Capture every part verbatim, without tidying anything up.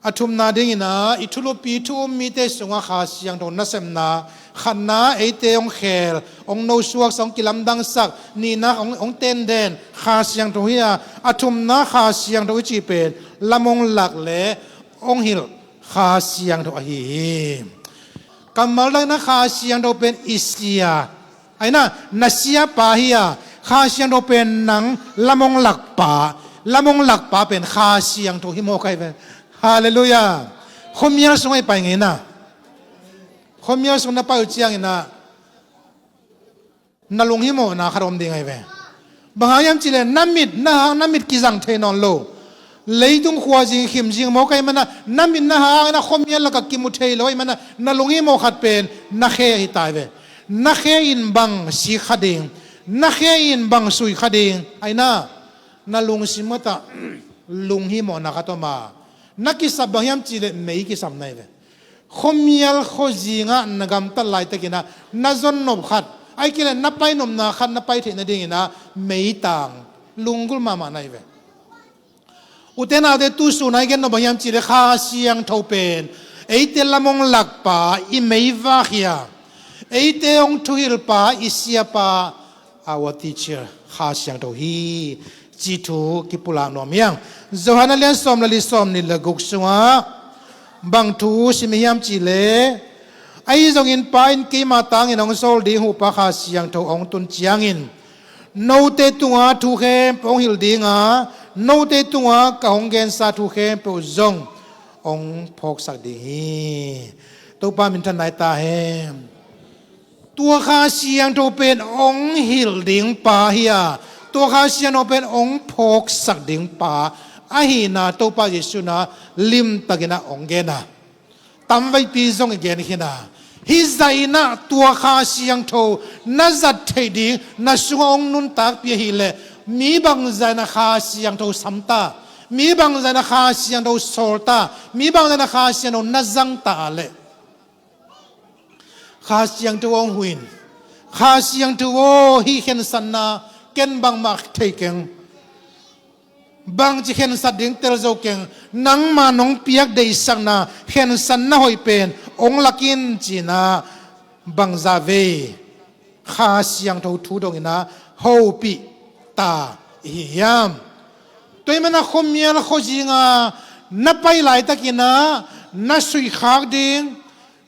A thumna dingin ah, i thulupi thu um mite sungah Kha Siangtho nasepna, khatna eite hong khel, hong nosuaksak, hong kilamdangsak, nihna hong, hong tenden Kha Siangtho hi a, a thumna Kha Siangtho i cih pen lam hong lak le hong hilh Kha Siangtho ahi hi. Kammal dangin ah Kha Siangtho pen i sia, ahi na, na siapa hi a, Kha Siangtho pen nang lam hong lakpa, lam hong lakpa pen Kha Siangtho hi mawk ahi ve. Halleluiah. Khuamial sungah i pai ngei na, khuamial sung na pai uh ciangin ah na lunghimawhna khat om ding ahi ve. Bang hang hiam cih leh na mit, na hang, na mit kizang thei nawn lo. Leitung khuazing khimzing mawk ahih manin ah, na mit na hang in ah khuamial lakah kimu thei lo ahih manin ah, na lunghimawh khat pen na khe hi ta hi ve. Na khe in bang sik kha ding, na khe in bang sui kha ding, ahi na, na lungsim khatah lunghimawhna khat om a, na kisap bang hiam cih leh mei kisam na hi ve. Khuamial khuazingah na gamtat laitakin ah na zonnop khat, ahih kei leh na painopna khat na pai theih nadingin ah meitang, lunggulh mahmah na hi ve. Ute naute, tu sun a i gen nop bang hiam cih leh Kha Siangtho pen eite lam hong lakpa, i meivak hi a, eite hong thuhilhpa, i siapa, our teacher, Kha Siangtho hi, cih thu kipulak nuam hi hang. Johan a lian sawm le li, sawmnih le guk sungah bang thu sim hiam cih leh, ahi zongin Pa in keima tangin hong sawl ding Huhpa Kha Siangtho hong tun ciangin note tungah thu khempeuh hong hilh ding a, note tungah ka hong gensa thu khempeuh zong hong phawksak ding hi. Topa minthanna hi ta hen. Tua Kha Siangtho pen hong hilh ding pa hi a, tua Kha Siangtho pen hong phawksak ding pa ahihna Topa Jesuh in ah limtakin ah hong gen a, tamveipi zong i gen khin a. Hih zah in ah tua Kha Siangtho na zat theih ding, na sungah hong nuntakpih ahih leh, mi bangzah in ah Kha Siangtho sam ta, mi bangzah in ah Kha Siangtho sawl ta, mi bangzah in ah Kha Siangtho na zang ta leh, Kha Siangtho hong huh in, Kha Siangtho aw, hih khensatna ken bangmah thei keng, bangci khensat ding tel zo keng, nangma nong piak deihsakna khensatna hoih pen hong lak in, ci-in ah bangzah vei Kha Siangtho thu dongin ah hopih ta i hi hiam? Tua ahih manin ah khuamial khuazing a na pai laitakin ah na suihkhak ding,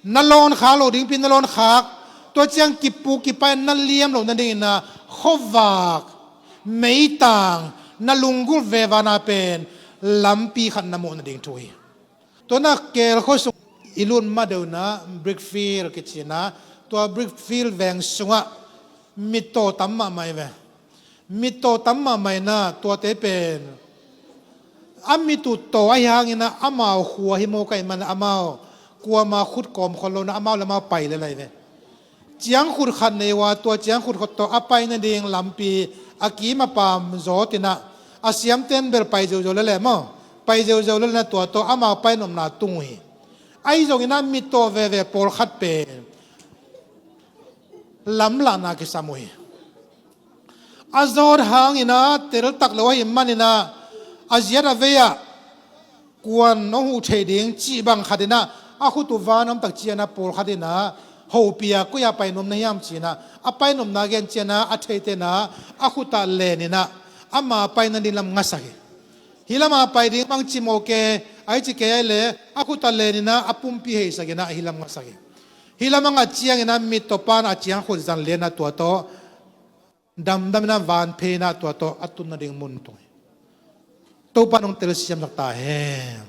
na lawnkhak loh dingpi na lawnkhak, tua ciang kipuk kipai na liam loh nadingin ah khuavak, meitang, na lunggulh vevana pen lampi khat na muh nading thu hi. Tua in ah Kel khua sung i lut ma deuh in ah Brickfield kici in ah, tua Brickfield veng sungah mittaw tam mahmah hi ve. Mittaw tam mahmah in ah tuate pen a mit uh taw ahih hangin ah amau khua hi mawk ahih manin ah amau kuama khut kawm khol lo in ah amau le amau pai lel ahi ve. Ciangkhut khat nei uh a, tua ciangkhut khat tawh a pai nading lampi a kim a pam zawt in ah, a siamten bel pai zeuzo lel e maw, pai zeuzo lel in ah tua tawh amau painopna tung uh hi. Ahi zongin ah mittaw veve pawlkhat pen lamlahna kisam uh hi. A zawt hangin ah teltak lo ahih manin ah a ziat a vei-ah kuan hong huh theih ding cih bang khat in ah a khut uh van om tak ciangin ah pawlkhat in ah hopih a, koi-ah painuam na hiam ci-in ah a painopna gen ciangin ah a theite in ah a khut ah len in ah ama pai nading lam ngasak hi. Hih lamah pai ding bang cimawh kei, ahi ci kei ahih leh a khut ah len in ah a pumpi heisak in ah hih lam ngasak hi. Hih lam a ngat ciangin ah mittaw pa in ah a ciangkhut zan lian in ah tua tawh damdam in ah van phei in ah tua tawh a tun nading mun tung hi. Topa in hong telsiamsak ta hen.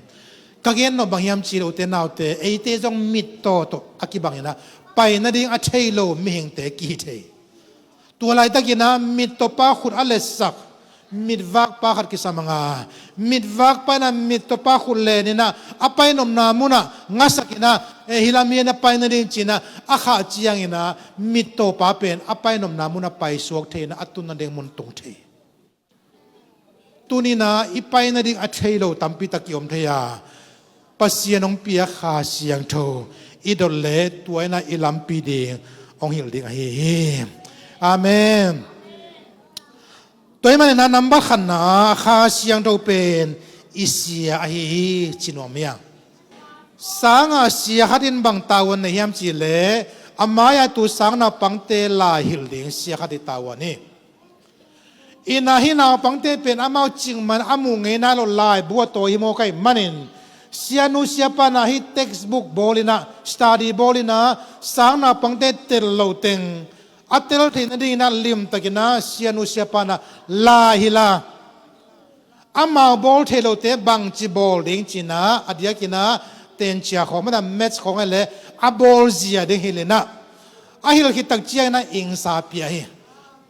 Ka gen nop bang hiam cih leh ute naute, eite zong mittaw tawh a kibang in ah pai nading a thei lo mihingte kihi thei. Tua laitakin ah mittaw pa khut a letsak mitvak pa khat kisam a, mitvak pa in ah mittaw pa khut len in ah a painopna munah ngasak in ah, eh, hih lam hi-in ah pai nading ci-in ah a khah ciangin ah mittaw pa pen a painopna munah paisuak thei in ah a tun nading mun tung thei. Tuni-in ah i pai nading a thei lo tampi tak i om thei a, Pasian hong piak Kha Siangtho i dot leh tua in ah i lampi ding hong hilh ding ahi hi. Amen. Tua ahih manin ah nambat khatna ah Kha Siangtho pen i sia ahi hi ci nuam hi hang. Sanga sia khat in bang tavuan nei hiam cih leh, a mai-ah tu sang naupangte lai hilh ding sia khat i tavuan hi. Ina hih naupangte pen amau cingman a muh ngei nai lo laibu a tawi hi mawk ahih manin, sianu siapa in ah hih textbook bawl in ah, study bawl in ah, sang naupangte tel loh teng a tel theih nadingin ah limtakin ah sianu siapa in ah lai hilh a, amau bawl theih lohte bangci bawl ding ci-in ah, a diakin ah tencia khawng, maths khawng ahih leh a bawlzia ding hilh in ah, a hilh khit tak ciangin ah ingsa pia hi.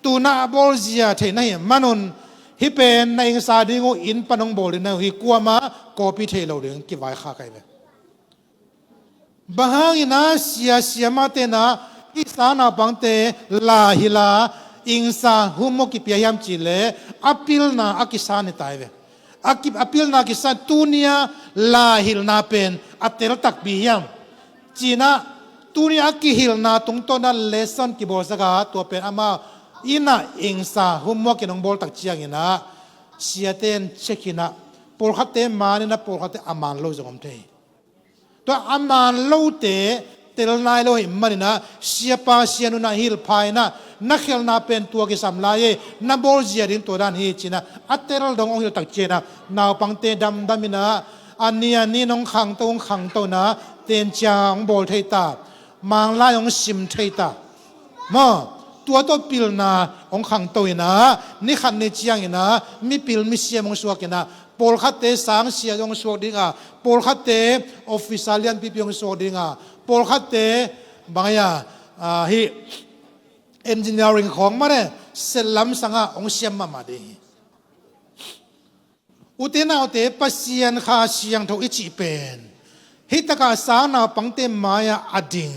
Tu-in ah a bawlzia theih na hih manun, hih pen na ingsa ding uh, inn pan hong bawl ding na hi, kuamah copy thei lo ding kivaikhak ahi ve. Bang hangin ah sia siamahte in ah hih sang naupangte lai hilh a, ingsa homework kipia hiam cih leh, a pilna a kisan hi ta hi ve. A ki, a pilna kisan, tuni-a lai hilhna pen a tel takpi hiam ci-in ah, tuni-a a kihilhna tungtawn ah lesson kibawlsak a, tua pen amau in ah ingsa homework in hong bawl tak ciangin ah, siate in check in ah, pawlkhatte man in ah, pawlkhatte a man lo zong om thei. Tua a man lote tel nai lo ahih manin ah, siapa sianu in ah hilh pha in ah, na khelhna pen tua kisam lai hi, na bawlzia ding tua dan hi ci-in ah, a tel dong hong hilh tak ciangin ah, naupangte damdam in ah, a ni a ni in hong khangto, hong khangto in ah, tencia hong bawl thei ta, Manglai hong sim thei ta. Maw, tua tawh pilna hong khangto in ah, ni khat ni ciangin ah mipil misiam hong suak in ah, pawlkhatte sangsia hong suak ding a, pawlkhatte officer lianpipi hong suak ding a, pawlkhatte bang hiam, ah, hih engineering khawng mah leh, set lamsang ah hong siam mahmah ding hi. Ute naute, Pasian Kha Siangtho i cih pen hih takah sang naupangte mai-ah a ding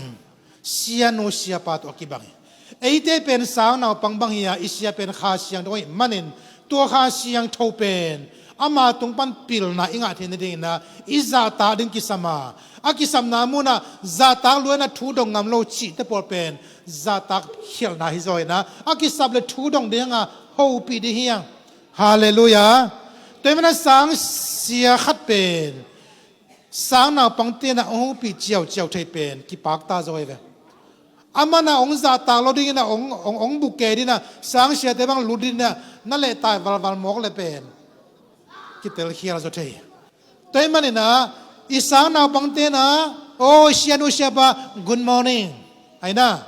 sianu siapa tawh a kibang hi. Eite pen sang naupang bang hi a, i sia pen Kha Siangtho ahih manin, tua Kha Siangtho pen ama tung pan pilna i ngah theih nadingin ah i zahtak ding kisam a, a kisamna munah zahtak lua in ah thu dong ngam lo cihte pawl pen zahtak khialhna hi zaw in ah, a kisap leh thu dong ding a, hopih ding hi hang. Halleluiah. Tua ahih manin ah sangsia khat pen sang naupangte in ah hong hopih ciauciau thei pen kipakta zaw hi ve. Aman ah hong zahtak lo dingin ah, hong, hong, hong bukkhe dingin ah, sangsiate bang lut dingin ah, na lehtai valval mawk leh pen kitelkhial zaw thei. Tua ahih manin ah i sang naupangte in ah, "Oh, sianu siapa, good morning," a hi na,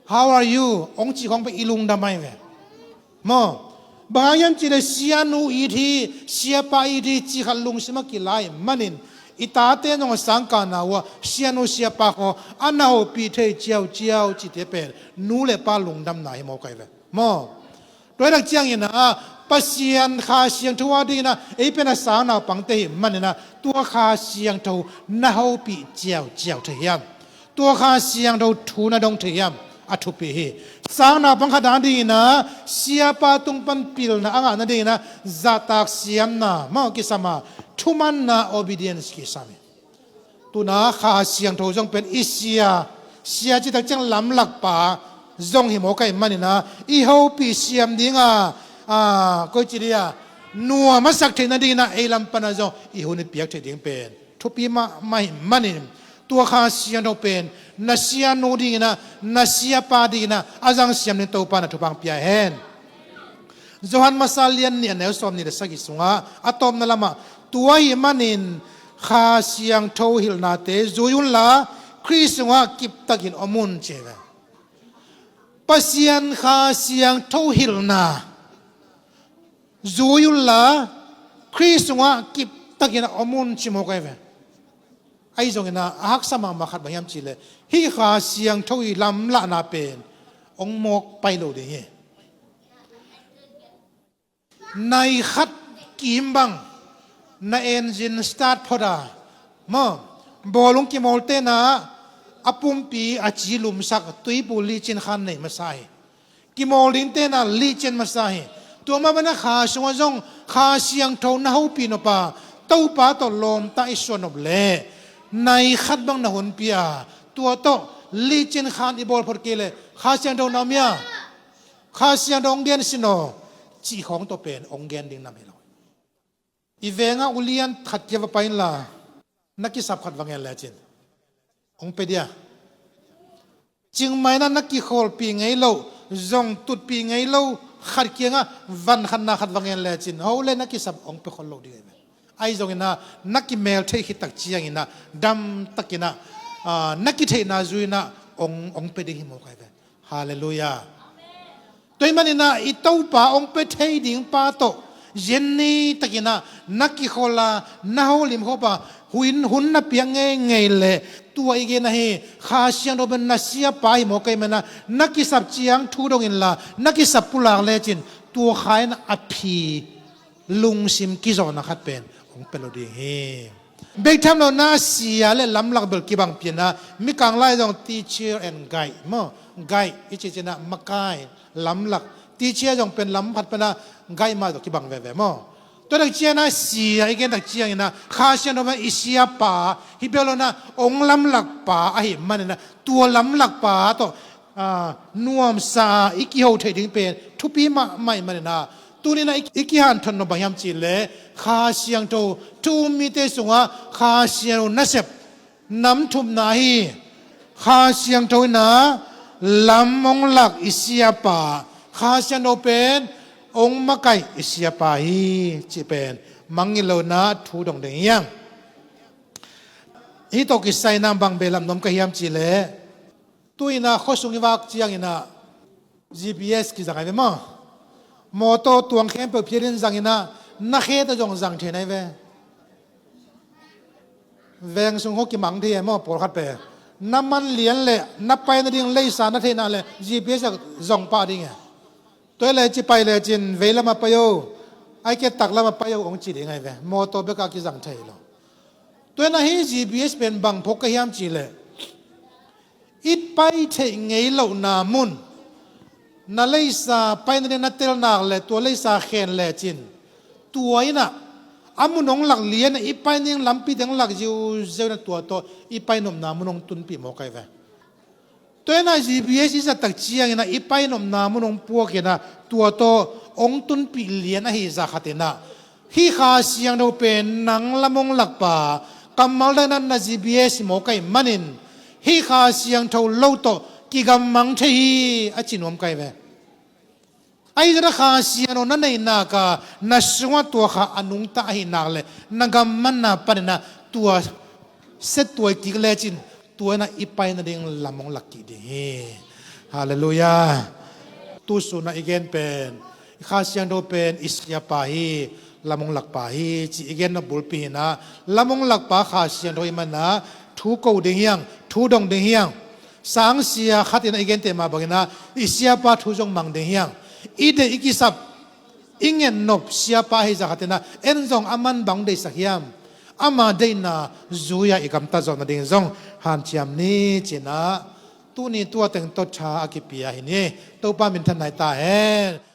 "How are you?" hong cih khawng pen i lungdam ahi ve. Maw, bang hang hiam cih leh sianu it hi, siapa it hi cih khat lungsim ah kila ahih manin, i tate in zong a sangkahna uh ah sianu siapa khawng a na hopih thei ciauciau cihte pen nu leh pa lungdamna hi mawk ahi ve. Maw, tua hi tak ciangin ah Pasian Kha Siangtho a dingin ah ei pen a sang naupangte ahih manin ah, tua Kha Siangtho na hopih ciauciau thei hiam? Tua Kha Siangtho thu na dong thei hiam? A thupi hi. Sang naupang khat a dingin ah siapa tung pan pilna a ngah nadingin ah zahtak siamna, maw, kisam a, thumanna, obedience kisam hi. Tu-in ah Kha Siangtho zong pen i sia, sia cih tak ciang lamlak pa zong hi mawk ahih manin ah, i hopih siam ding a, a, koi ci ding a, nuam a sak theih nadingin ah ei lam pan ah zong i hun i piak theih ding pen thupi mahmah ahih manin, tua Kha Siangtho pen na sianu dingin ah, na siapa dingin ah a zang siam dingin Topa in ah thupha hong pia hen. Johan Masa lian nih, a neu sawmnih leh sagih sungah a tawpna lamah, "Tua ahih manin Kha Siangtho hilhnate zui unla, Khrih sungah kiptakin om un," ci hi ve. Pasian Kha Siangtho hilhna zui unla, Khrih sungah kiptakin om un, ci mawk ahi ve. Ahi zongin ah a haksa mahmah khat bang hiam cih leh, hih Kha Siangtho i lamlahna pen hong mawk pai lo ding hi. Nai khat kim bang na engine start phot a, maw, bawlung kimawlte'n ah a pumpi a ci lumsak, tuipu licin khan nei masa hi. Kimawl dingte'n ah licin masa hi. Tua mah bangin ah Kha sungah zong Kha Siangtho na hopih nop a, Topa tawh lawmta i suah nop leh, nai khat bang na honpi a, tua tawh licin khan i bawl phot kei leh, Kha Siangtho na om hia? Kha Siangtho hong gen sin aw, cih khawng tawh pen hong gen ding nam hi lo. I vengah ulian khat kia va pai inla, Na kisap khat va ngen lecin hong pe dia. Cingmai na na kikholpih ngei lo, zong tutpih ngei lo khat kiangah van khat na khat va ngen lecin ho le na kisap hong pe khol lo ding ahi ve. Ahi zongin ah na kimel theih khit tak ciangin ah damtakin ah, ah, na kitheihna zui-in ah hong, hong pe ding hi mawk ahi ve. Halleluiah. Tua ahih manin ah i Topa hong pe thei ding pa tawh zenni takin ah na kikhol a, na holim khop a, hun, hun na piak ngeingei leh tua i gen ahi, Kha Siangtho pen na siapa hi mawk ahih manin ah na kisap ciang thu dong inla, na kisap pulak lecin tua Kha in a phi lungsim kizawhna khat pen hong pe lo ding hi. Bek tham lo na sia le lamlak bel kibang pian a, Mikang lai zong teacher and guide maw, guide i cih cih na makai, lamlak, teacher zong pen lam khat pen a, guide mah zong kibang veve maw. Tua tak ciang na sia i gen tak ciangin ah Kha Siangtho mah i siapa hi bek lo na hong lamlak pa ahih manin ah tua lamlak pa tawh, ah, nuamsa i kiho theih ding pen thupi mahmah ahih manin ah tuni-in ah i, i kihanthawn nop bang hiam cih leh Kha Siangtho, thu um mite sungah Kha Siangtho nasep nam thumna hi. Kha Siangtho in ah lam hong lak i siapa, Kha Siangtho pen hong makaih i siapa hi cih pen mangngilh lo-in ah thu dong ding hi hang. Hih tawh kisai-in ah bang behlap nuam ka hiam cih leh, tu-in ah khuasung i vak ciangin ah G P S kizang ahi ve maw. Mawtaw tuang khempeuh phiatin zangin ah na khe tawh zong zang thei na hi ve. Veng sung khawng kimang thei e maw, pawlkhat pen. Na man lian leh na pai nading leisa na theih nak leh G P S ah zong pah ding e. Tua hi leh ci pai lecin vei lamah pai o, ahih kei leh tak lamah pai o hong ci ding ahi ve. Mawtaw bekah kizang thei lo. Tua hi-in ah hih G P S pen bang phawk ka hiam cih leh, i pai theih ngei lohna mun, na leisa pai nading na tel nak leh tua leisa khen lecin, tua in ah a mun hong lak lian a, i pai nading lampi teng lak ziauziau in ah tua tawh i pai nopna mun hong tunpih mawk ahi ve. Tua hi-in ah G P S i zat tak ciangin ah i pai nopna mun hong puakin ah tua tawh hong tunpih lian ahih zah khatin ah hih Kha Siangtho pen nang lam hong lak pa, kammal dangin ah na G P S hi mawk ahih manin hih Kha Siangtho lo tawh kigammang thei hi, a ci nuam ka hi ve. Ahi zongin ah Kha Siangtho na neih nak a, na sungah tua Kha a nungta ahih nak leh na gammanna panin ah tua siattuai kik lecin tua in ah i pai nading lam hong lak kik ding hi. Halleluiah. Tu sun ah i gen pen, Kha Siangtho pen i siapa hi, lam hong lak pa hi cih i gen nop bulpi hi-in ah, lam hong lak pa Kha Siangtho ahih manin ah thu ko ding hi hang, thu dong ding hi hang. Sangsia khat in ah i gente mah bangin ah i siapa thu zong mang ding hi hang. I deih i kisap i nget nop siapa ahih zah khatin ah en zong aman bang deihsak hiam, ama deihna zui-a i gamtat zawh nading zong hanciam ni ci-in ah tuni tua teng tawh tha a kipia hi ni. Topa minthanna hi ta hen.